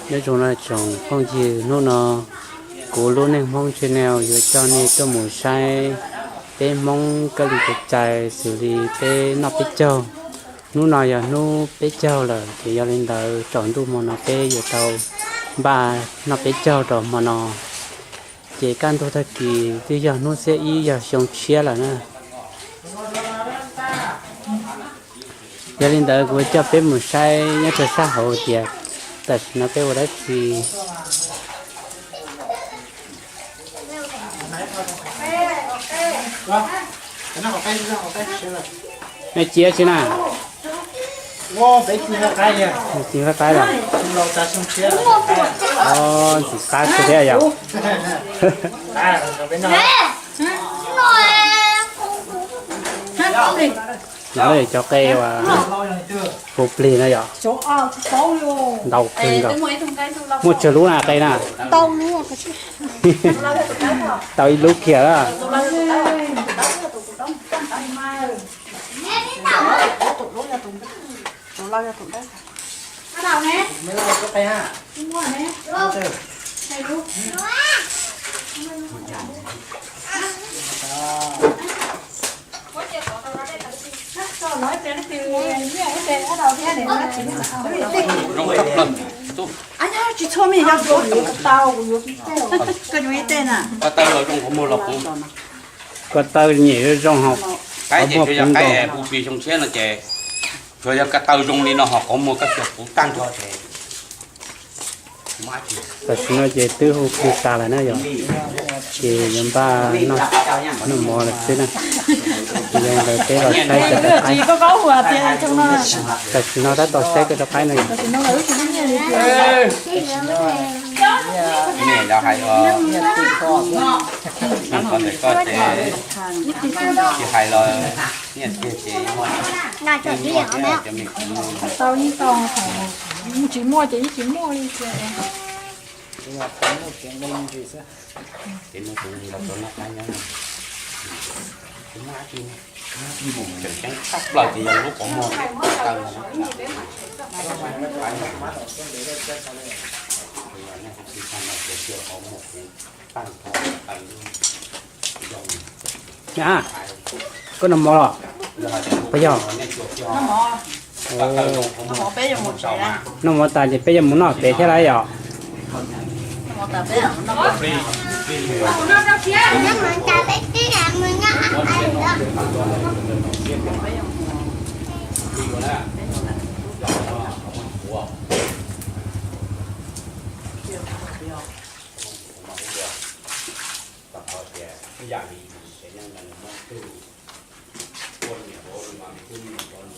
Nyob zoo no tsoom phooj ywg, hnub no kuv Lub Neej Hmoob channel yuav coj nej tuaj mus saib peb Hmoob kab li cai cai xws li peb noj peb caug. Hnub no yog hnub peb caug lawm ces yog li ntawd tsaus ntuj hmo no peb yuav tau npaj noj peb caug rau hmo no. Ces kaj ntug tag kis twb yog hnub xiab ib yog xyoo tshiab lawm na. Yog li ntawd kuv coj peb mus saib nyob rau sab hauv tias tam sim no peb ua dab tsi. Nej cia tsi na? Ntxim qab qab los? Ntxim qab tshaj thiab yom. Nov cov qe uas hu plig no yom, ntau kawg nkaus. Muaj tsawg lub na qe na? Tau ib lub kiag lawm. Tsis txhua me yog kuv tau, kuv yuav ib teg na. Ko taw nyem zoo zoo hos. Qaib ces tsuas yog qaib hu plig xyoo tshiab no ces tsuas yog ko taw zoo li no hos qhov muag koj xyaw puv tag nrho ces. Tam sim no ces twb hu plig tas lawm na yom, ces yuav npaj noj mov lawm xwb na. Ces yog li ntawd peb los saib koj cov qaib. Tam sim no tab tom saib koj cov qaib no yom. Niam los hais os, ntawm koj ces tsis hais los niam tiag ces. Tau yeej tau, tsis muaj ces yeej tsis muaj li tias. Ces muaj tus los rau noj qaib nyob, tsis muaj dab tsi, tseem ceeb tshaj plaws ces yog lub qhov muag taw no. Koj noj mov los? Puas yog? Noj mov tas ces peb yuav mus noj pem thiab lawm yom.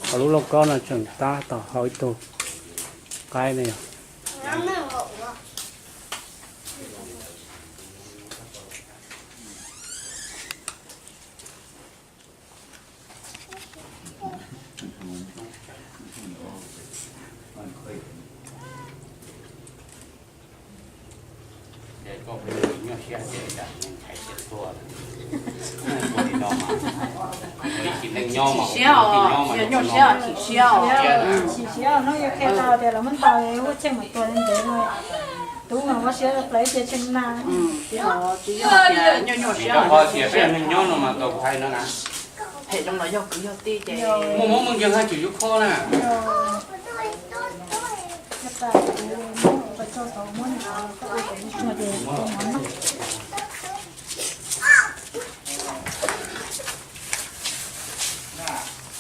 Hauv lub lauj kaub no tseem tab tom hau ib tug qaib ne yom. Nyuaj siab os, yog nyuaj siab os, chim siab os. Chim siab no yog qhia tau tias lawv muab ntaus ua tsheej mus tua ntev no, tub mas ua siab plaws ib ce tsheej na. Phem zoo los yog kwv yog tij ces muaj mob muaj nkeeg haj tseem yuav kho na.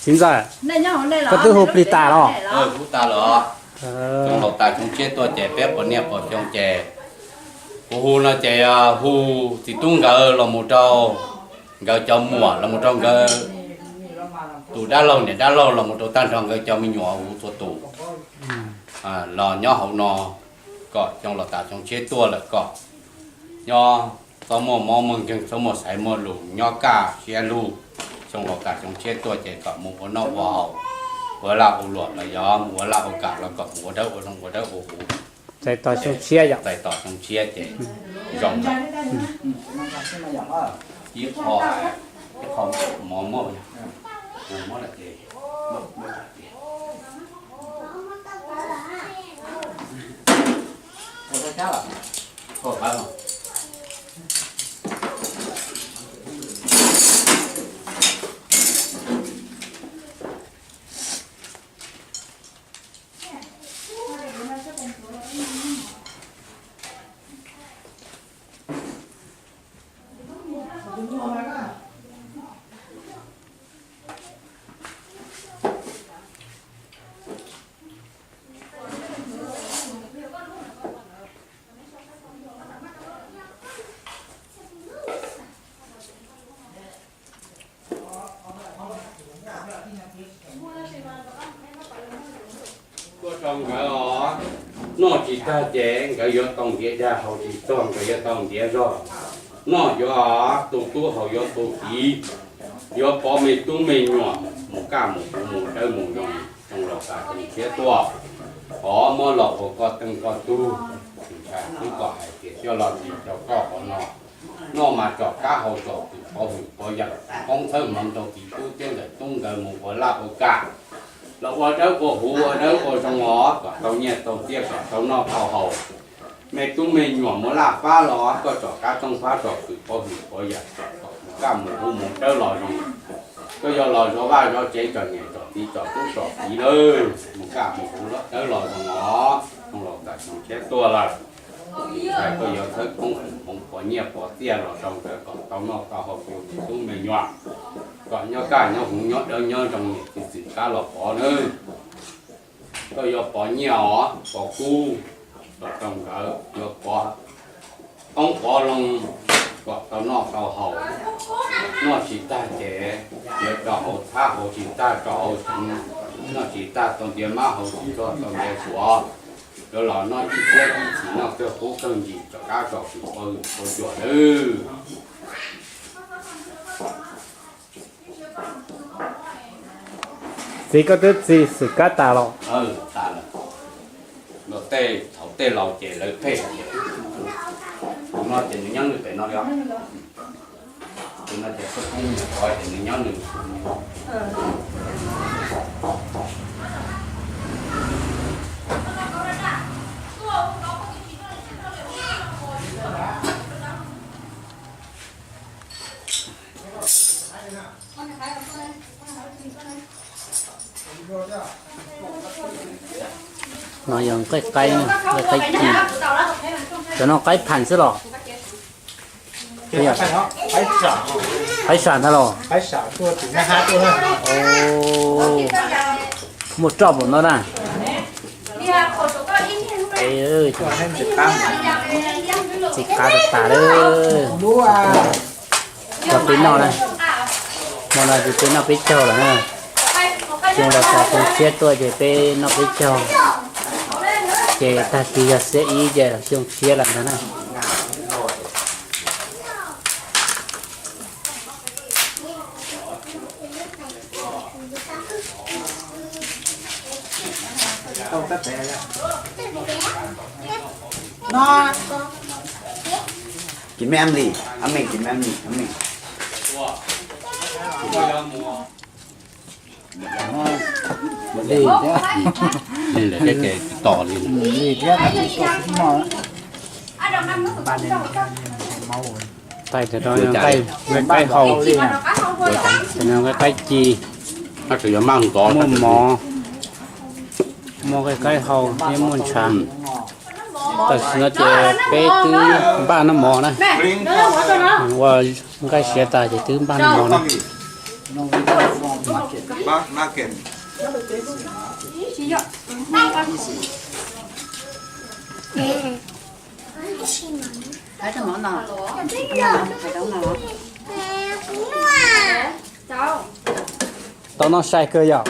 Txiv ntxawm, koj twb hu plig tas los? Hu tas lawm. Xyoo laus tas xyoo tshiab tuaj ces peb pos niaj pos xyoo ces kuv hu no ces hu txiv tub nkawd los mus rau nkawd cov muam, los mus rau nkawd tus dab laug niam dab laug, los mus rau tag nrho nkawd cov me nyuam huv txhua tus los nyob hauv no kom xyoo laus tas xyoo tshiab tuaj lawm kom nyob txhob muaj mob muaj nkeeg, txhob muaj xaiv muaj lus, nyob kaj siab lug. Xyoo laus tas xyoo tshiab tuaj ces kom mus ua noj ua haus, ua laj ua luam los yog mus ua laj ua kam los kom mus ua dawb ua zoo ua dawb ua huv. Txais tos xyoo tshiab yom. Txais tos xyoo tshiab ces zoo. Ib qho, ib qho mov muaj, mov lawm ces. Tuaj rau nkawd os, noj tsis tag ces nkawd yuav tau ntiav dag, haus tsis txog nkawd yuav tau ntiav zog. Noj yuav tu tub, haus yuav tu kiv, yuav pov me tub me nyuam mus kaj mus huv mus dawb mus zoo, zoo laus tas zoo siab tuaj. Hov muab los ua koj teej koj tug, ntshai xwb kom hais tias coj los tsis rau koj qhov no. Noj mas tsom kab haus tsom twm pov hwm pov yawm, poob txhawb hmoov rau txiv tub thiab ntxawm tub nkawd mus ua laj ua kam, los ua dawb ua huv ua dawb ua zoo os, kom tau nyiaj tau txiaj kom tau noj tau haus. Me tub me nyuam muaj laj fab los koj tsom kab tsooj fab tsom twm pov hwm pov yawm, kom mus kaj mus huv mus dawb los zoo. Koj yuav los zov vaj zov tsev tsom niam tsom txiv tsom tub tsom kiv lawm, mus kaj mus huv dawb los zoo os, zoo laus tas zoo siab tuaj lawm. Ntshai koj yuav txhawb poob hwm hmoov pov nyiaj pov txiaj los rau nkawd kom tau noj tau haus rau txiv tub me nyuam, kom nyob kaj nyob huv nyob dawb nyob zoo niam txiv txwm kab los pov nawb. Koj yuav pov nyiaj os, pov kub los rau nkawd, yuav pov qoob pov loo kom tau noj tau haus. Noj tsis tag ces yuav rau hauv txhab, haus tsis tag rau hauv tsev, noj tsis tag tau ntiav mab, haus tsis txog tau ntiav suav. Yuav los noj ib txhiab ib txhis noj kawg qub kawg ntsis, tsom kab tsom twm pov hwm pov cuam nawb. Txiv, koj twb txi xwm kab tas los? Los tej thaum tej laus ces lawv phem, tus no ces nws nyob nws pem no li os. Tus no ces koj phooj ywg pov ces nws nyob nws. No yog nqaij qaib, nqaij qaib ci. Cov no qaib pham xwb los? Qaib sam ntag los? Muaj roj npaum no na. Txiv qab tas tas lawm. Cov peb noj na, hmo no ces peb noj peb caug lawm na. Xyoo los xyoo tshiab tuaj ces peb noj peb caug, ces tag kis yog xiab ib ces xyoo tshiab lawm ntag na. Ces mej ab li, ab meej ces mej ab li, ab meej. Li thiab, li lawm thiab ces tos li. Li thiab, tais rau nqaij, nqaij hau, nqaij ci, muaj mov, muaj nqaij qaib hau thiab muaj ntshav. Tam sim no ces peb twb npaj noj mov na, ua nqaij siav tas ces twb npaj noj mov na. Tau noj sai kawg yom.